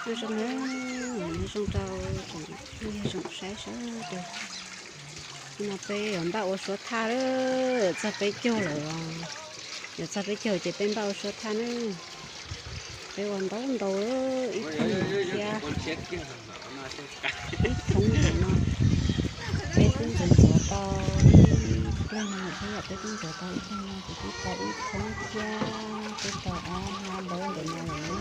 Nyob zoo na, nyob zoo rau tsoom phooj ywg tsoom saib sawv daws. Hnub no peb yuav npaj ua suav thaj lawm, txog peb caug lawm os. Yuav txog peb caug ces peb npaj ua suav thaj na. Peb ua ntau ntau lawm, ib thoob thiab ib thoob ntawm no. Peb twb ntxuav ntxuav tau ib pliag no lawm thiab yom, peb twb ntxuav tau ib pliag no ces twb tau ib thoob thiab twb tau ob hnab ntau ntawm no lawm na.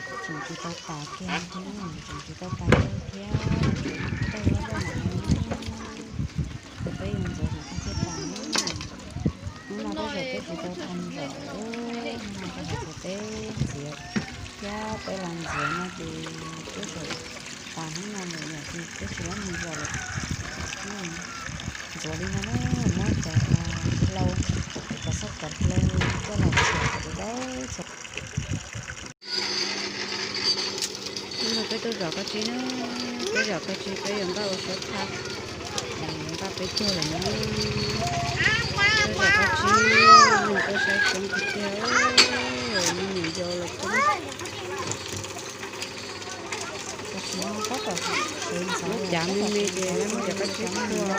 Ces tseem tsis tau tas kiag thiab, tseem tsis tau tas kiag thiab, tseem tau ib loj loj lawm na. Ces peb yuav ntxuav kom thiaj tas na. Hnub no tej zaum peb tsis tau tag zom, hnub no rau hais tias peb ntxiav thiab peb los ntxiav no ces tej zaum tas hnub no lawm yom, ces peb tsis lab mus zom lawm. Ntxuav li no na, muab cov hlau, cov xab kom hlau coj los txhuam kom tau txhuam. Hnub no peb tuaj zom kab tsib na, peb zom kab tsib peb yuav npaj ua suav thaj, npaj peb caug lawm na. Peb zom kab tsib, tuaj saib coob tiag tiag, me nyuam yaus los coob. Lub cav me me ces muab cov kab tsib tuaj,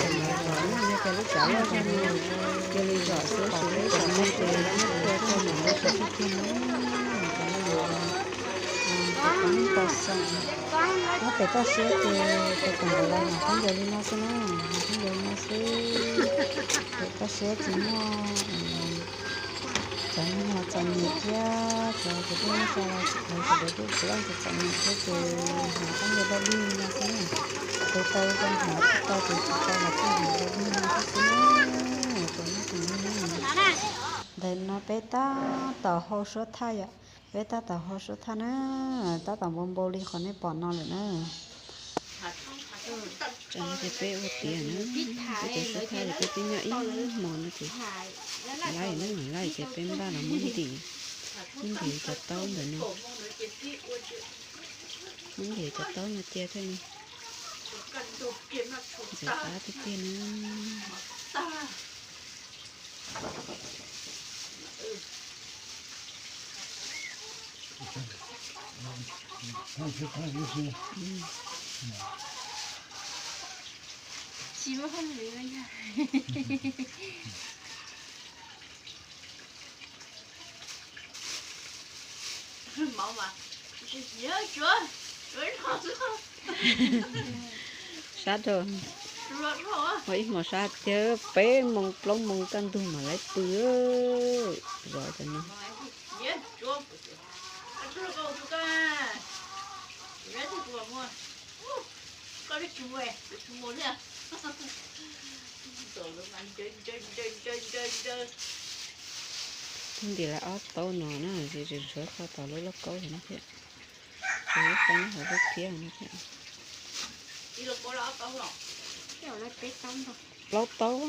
cov ntawd zom, yog tias lub cav loj zog no cia li zom xwb, lub cav me ces muab tuaj txog mam muab cov tsib tuaj na. Cov no yog cov neeg tau xoo, muab pem toj siab ces tus koom ntawd los mam khaub ncaws li no xwb na, mam khaub ncaws li no xwb. Pem toj siab ces muaj cov neeg los txom nyem thiab cov tus tij neej tsa los sawv daws kuj tsis leej tsis txom nyem thiab ces hnav khaub ncaws daj dig li no xwb na. Tus tau zoo hnav, tus tau tus tsis tau los kuj hnav daj dig li no xwb xwb na. Tus no tus no na. Ntawm no peb tab tom hau suab thaj yom, peb tab tom hau suab thaj na, tab tom npau npau li qhov nej pom no lawm na. Tsam no ces peb ua tiav na, peb cov suab thaj ces peb twb nyob ib hmos no ces laij na, laij ces peb npaj los muab ntim, muab ntim cov taub ntawm no, muab ntim cov taub no cia thiaj ntxim qab tiag tiag na. Sab dhau, ua ib hmos sab tiag, peb moos plaub moos kaj ntug mam laib pw. Zov cov no. Ntim lawm ob taub no na, ces tseem tshuav txog tom lub lauj kaub no thiab, tshuav ib qho nyob hauv lub phiab no thiab. Plaub taub.